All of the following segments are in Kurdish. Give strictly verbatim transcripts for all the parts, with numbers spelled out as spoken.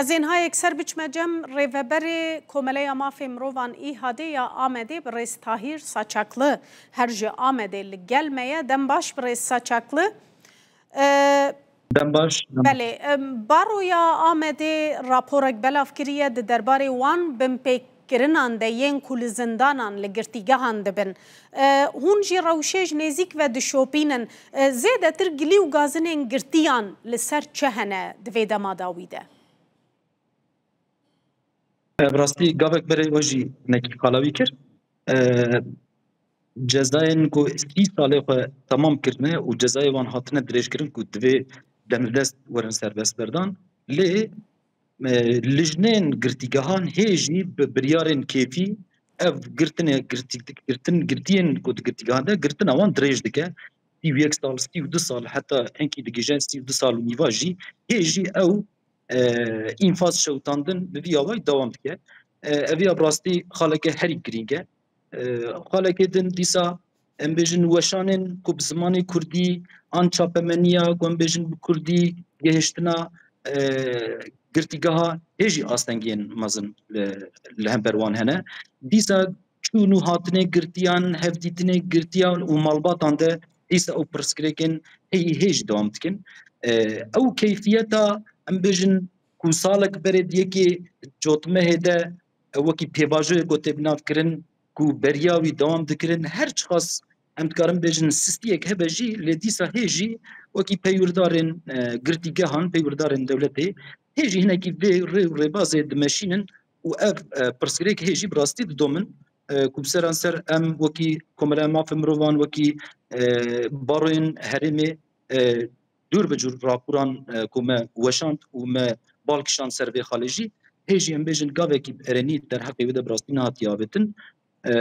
Ez ên ha yekser biçime cem rêveberê Komeleya Mafê Mirovan İHA'dê ya Amedê, birêz Tahîr Saçaklı, her ji Amedê li gel me ye. Dem baş, birêz Saçaklı. E, Dem baş. Belê, e, Baroya Amedê raporek belav kiriye di derbarê wan binpêkkirinan de yên ku li zindanan, li girtîgehan dibin. E, hûn jî rewşê ji nêzîk ve dişopînin. E, zêdetir gilî û gazinên girtiyan li ser çi hene di vê dema dawî de? E, bi rastî gavek berê we jî hinekî qala wî kir. E, cezayên ku sî salê xwe temam kirine û cezayê wan hatine dirêjkirin ku divê demildest werin serbestberdan. Lê, e, lijnên girtîgehan hê jî bi biryarên kêfî ev girtinê, girtî-, girtin, girtiyên ku di girtîgehan de girtina wan dirêj dike. Sî û yek sal, sî û du sal, heta hinkî digihîje sî û du sal û nîva jî, hê jî ew, e, înfaz, şewitandin bi vî awayî dewam dike. E, ev ya bi rastî xaleke herî girîng e. E, xalekê din dîsa, em bêjin, weşanên ku bi zimanê kurdî an çapemeniya ku, em bêjin, bi kurdî gihiştina, e, girtîgeha hê jî astengiyên mezin li, li hember wan hene. Dîsa çûn û hatinê girtiyan, hevdîtinê girtiyan û malbatan de dîsa ew pirsgirêkên heyî hê jî dewam dikin. E, ew keyfiyeta, em bêjin, ku salek berê di yekê cotmehê de, e, wekî pêvajoyek ku tê binavkirin, ku beriya wî dewam dikirin, her çiqas em dikarin bêjin sistiyek hebe jî, lê dîsa hê jî wekî peywirdarên, e, girtîgehan, peywirdarên dewletê, hê jî hinekî vê rê û rêbazê dimeşînin û ev, e, pirsgirêk hê jî bi rastî didomin, e, ku bi seranser em wekî Komeleya Mafê Mirovan, wekî, e, baroyên herêmê, e, cûr bi cûr raporan, e, ku me weşand û me bal kişand ser vê xalê jî, hê jî em bêjin gavekî bi erênî derheqê wê de bi rastî nehatiye avêtin. E,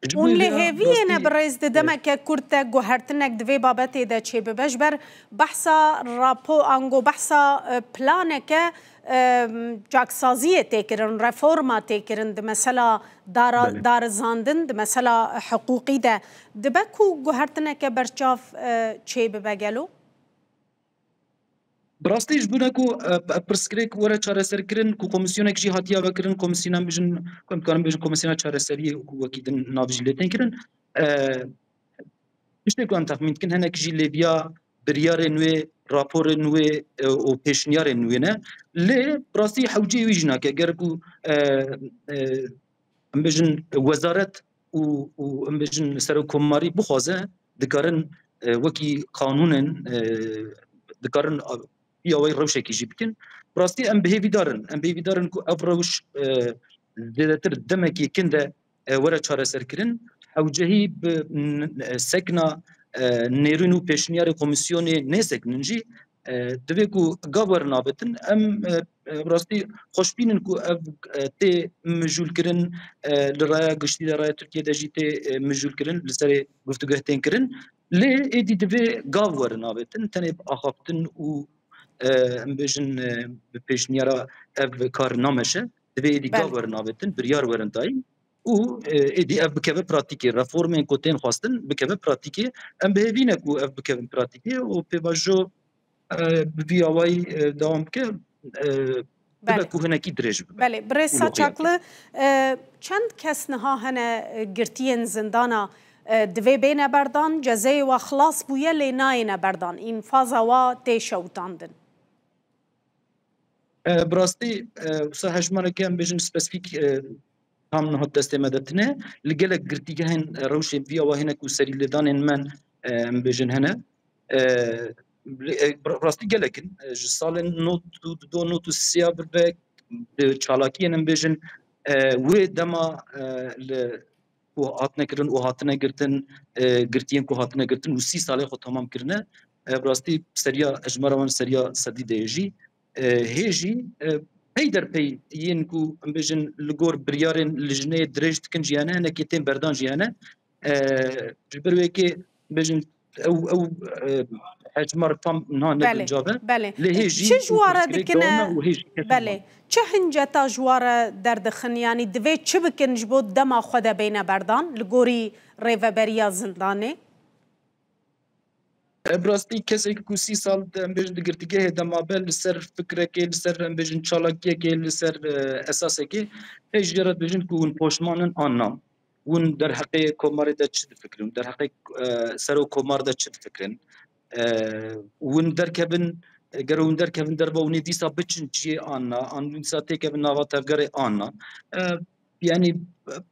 ji Hûn bo lê vê ya hêviyê ne rastî, bi rêz di e, demeke kurt de guhertinek di vê babetê de çêbibe? Ji ber behsa rapo-, ango behsa, e, planeke, e, caksaziyê tê kirin, reforma tê kirin di mesela dara-, Belê. darizandin, di mesela hiqûqî de. Dibe ku guhertineke berçav, e, çêbibe gelo? Bi rastî ji bo ne ku, e, ev pirsgirêk were çareserkirin, ku komîsyonek jî hatiye vekirin, komîsyona, em bêjin, ku em dikarin bêjin komîsyona çareseriyê, ku wekî din nav jî lê tên kirin. E, tiştê ku em texmîn dikin, hinek jî lêviya biryarên wê, raporên wê, e, û pêşniyarên wê ne. Lê bi rastî hewceyê wî jî nake. Ger ku, e, e, em bêjin, wezaret û, û em bêjin serokkomarî bixwaze, dikarin, e, wekî qanûnên, e, dikarin a-, vî awayî rewşekî jî bikin. Bi rastî em bi hêvîdar in. Em bi hêvîdar in ku ev rewş, e, zêdetir demekî kin de, e, were çareserkirin. Hewcehî bi n-, e, sekna, e, nêrîn û pêşniyarê komîsyonê nêsekinin jî, e, divê ku gav werin avêtin. Em, e, e, bi rastî xweşbîn in ku ev, e, tê mijûlkirin, e, li raya giştî de, raya Tirkiyê de jî tê, e, mijûlkirin, li serê guftûgeh tên kirin. Lê êdî divê gav werin avêtin, tenê bi axaftin û, e, em bêjin, e, bi pêşniyara ev kar nameşe. Divê êdî gav Belê. werin avêtin, biryar werin dayîn û, e, êdî ev bikeve pratîkê. Reformên ku tên xwestin bikeve pratîkê. Em bi hêvî ne ku ev bikevin pratîkê û pêvajo, e, bi vî awayî, e, dewam bike, e, dibe Belê. ku hinekî dirêj bibe. Belê. Birêz Û li Saçaklı, e, çend kes niha hene, e, girtiyên zindana, e, divê bêne berdan, cezeyê wa xilas bûye lê nayêne berdan, înfaza wa tê şewitandin? E, bi rastî, e, wisa hejmareke em bêjin spesifîk, e, tam niha destê me de tune. Li gelek girtîgehên, e, rewşên vî awa hene ku serîlêdanên me, e, em bêjin hene. E, li, e, bi rastî gelek in. E, ji salên nod û du, nod û sê ya vir ve, e, çalakiyên em bêjin, e, wê dema, e, li ku hatine kirin û hatine girtin, e, girtiyên ku hatine girtin û sî salê xwe temam kirine. E, bi rastî seriya hejmara wan seriya sedî de ye jî. E, hê jî, e, peyderpey yên ku, em bêjin, li gor biryarên lijneyê dirêj dikin jî hene, hinekî tên berdan jî hene. E, ji ber wê yekê, em bêjin, ew, ew, e, hejmar tam niha ne Belê, guncav e. belê. Lê hê jî Çi ji û ware pirsgirêk dikine? dewam e û hê jî kes Belê. Çi hinceta ji ware derdixin? Yanî divê çi bikin ji bo dema xwe de bêne berdan li gorî rêveberiya zindanê? E, bi rastî kesek ku sî sal, em bêjin, di girtîgehê de mabe, li ser fikrekê, li ser, em bêjin, çalakiyekê, li ser, e, esasekê, hê ji re dibêjin ku hûn poşman in an na. Hûn derheqê komarê de çi difikirin? Derheqê, e, serok komar de çi difikirin? E, hûn derkevin, e, gero hûn derkevin derva, hûn ê dîsa biçin ciyê an na, an hûn dîsa têkevin nava tevgerê an na. E, yanî,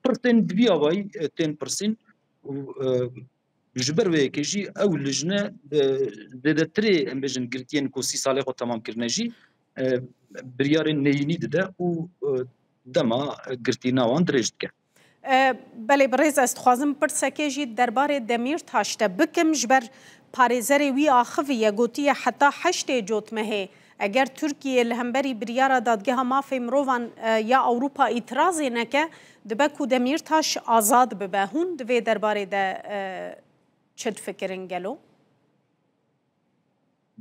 pirsên bi vî awayî, e, tên pirsîn û, e, ji ber wê yekê jî ew lijne, e, zêdetirê, em bêjin, girtiyên ku sî salê xwe temam kirine jî, e, biryarên neyînî dide û, e, dema girtîna wan dirêj dike. E, belê, birêz, ez dixwazim pirsekê jî derbarê Demîrtaş de bikim. Ji ber parêzerê wî axiviye, gotiye heta heştê Cotmehê, eger Tirkiye li hemberî biryara Dadgeha Mafê Mirovan, e, ya Ewropa îtirazê neke, dibe ku Demîrtaş azad bibe. Hûn di vê derbarê de, e, çi difikirin gelo?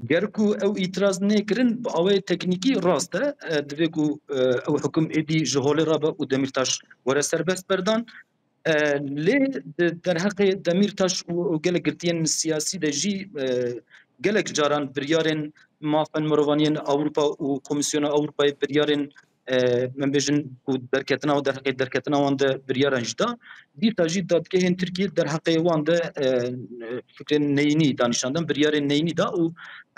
Ger ku ew îtiraz nêkirin, bi awayê teknîkî rast e. E, divê ku, e, ew hukum êdî ji holê rabe û Demîrtaş were serbest berdan. E, lê di derheqê Demîrtaş û, û gelek girtiyên siyasî de jî, e, gelek caran biryarên mafên mirovan yên Ewropa û Komîsyona Ewropayê biryarên, e, em bêjin ku derketina û derheqê derketina wan de biryaran jî da. Dîsa jî dadgehên Tirkiyê derheqê wan de, e, fikrên neyînî danîşandan, biryarên neyînî da û,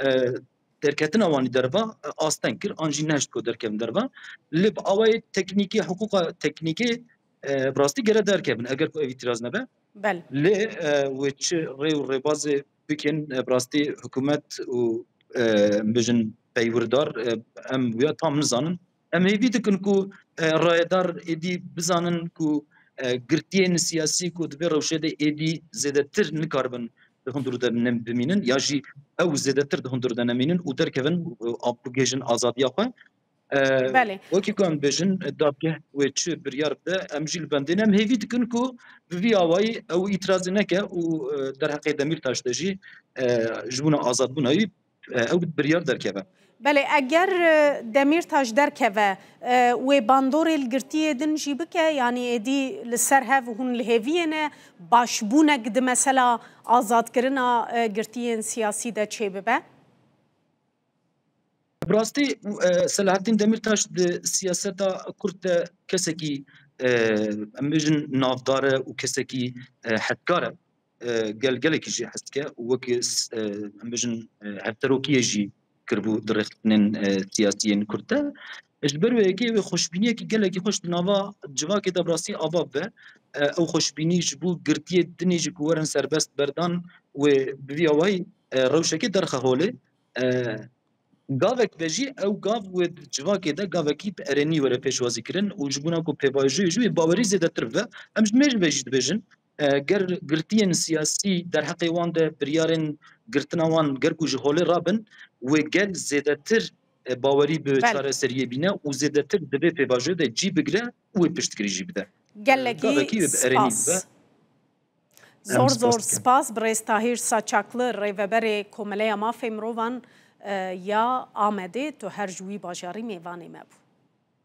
e, derketina wan li derva, e, asteng kir, an jî nehişt ku derkevin derva. Lê bi awayê teknîkê, hiqûqa teknîkê, e, bi rastî gere derkevin, eger ku ev îtiraz nebe. Bel. Lê, e, wê çi rê û rêbazê bikin, e, bi rastî hikûmet û, e, em bêjin peywirdar, e, em wîya tam nizanin. Em hêvî dikin ku, e, rayedar êdî bizanin ku, e, girtiyên siyasî ku di vê rewşê de êdî zêdetir nikaribin di hundir de ne-, bimînin, ya jî ew zêdetir di hundir de nemînin û derkevin, e, ap-, bigihêjin azadiya xwe. E, Belê. Wekî ku em bêjin, e, dadgeh wê çi biryar bide, em jî li bendê ne. Em hêvî dikin ku bi vî awayî ew îtirazê neke û, e, derheqê Demîrtaş de jî, e, ji bona azadbûna wî, e, ew biryar derkeve. Belê, eger, e, Demîrtaş derkeve, e, wê bandorê li girtiyê din jî bike, yanî êdî li ser hev hûn li hêviyê ne, başbûnek di mesela azadkirina, e, girtiyên siyasî de çêbibe? Bi rastî, e, Selahattin Demîrtaş di siyaseta Kurd de kesekî, e, em bêjin, navdar e û kesekî, e, hevkar e. E, gel-, gelekî jî hez dike û wekî s-, e, em bêjin, e, hevserokiyê jî kiribû di rêxistinên, e, siyasî yên Kurd de. Ji ber wê yekê wê xweşbîniyekî gelekî xweş di nava civakê de bi rastî ava bibe. E, ew xweşbînî ji bo girtiyê dinê jî ku werin serbest berdan, wê bi vî awayî, e, rewşekê derxe holê. E, gavek be jî ew gav wê di civakê de gavekî bi erênî were pêşwazî kirin û ji bona ku pêvajoyê jî wê bawerî zêdetir bibe. Em ji mêj ve jî dibêjin, e, ger girtiyên siyasî derheqê wan de biryarên girtina wan ger ku ji holê rabin, wê gel zêdetir, e, bawerî bi Belê. çareseriyê bîne û zêdetir di vê pêvajoyê de cî bigire û wê piştgirî jî bide. Gelekî Gavekî wê bi erênî spas. bibe. Em Zor spas zor dikin. spas. Birêz Tahîr Saçaklı, rêveberê Komeleya Mafê Mirovan, e, ya Amedê, tu her ji wî bajarî mêvanê me bû.